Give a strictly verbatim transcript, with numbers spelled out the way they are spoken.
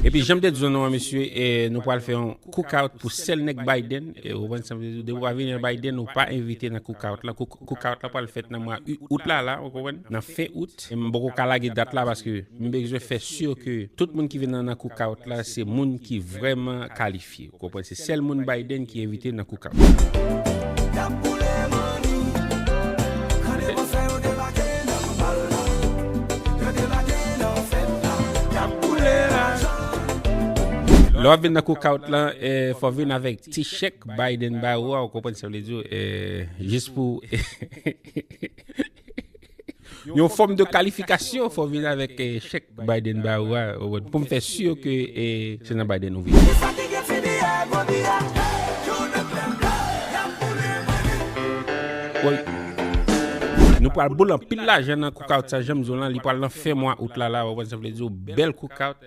Epi jan m te di nou an, mesye, e, nou pral fè yon cookout pou sèl nèg Biden. E, ou konprann sa m vle di? Depi w pa vini nan Biden, ou pa envite nan cookout la. Cook- Cookout la pral fèt nan mwa out la, la, ou konprann? Nan fen out. E m poko ka lage dat la paske m bezwen fè si ke tout moun ki vin nan, nan cookout la, se moun ki vrèman kalifye. Ou konprann? Se sèl moun Biden ki envite nan cookout. Lè w ap vin nan cookout la, eh, fò w vin avèk ti chèk Biden ba ou a, ou konprann sa vle di, eh, jis pou yon fòm de kalifikasyon, fò w vin avèk, eh, chèk Biden ba ou a, ou konprann, pou m fè si ke, eh, se nan Biden ou vini. Woy. Nou pral boule anpil lajan nan cookout sa, jan m di w lan, li pral nan fen mwa out la, la, ou konprann sa vle di, bèl cookout.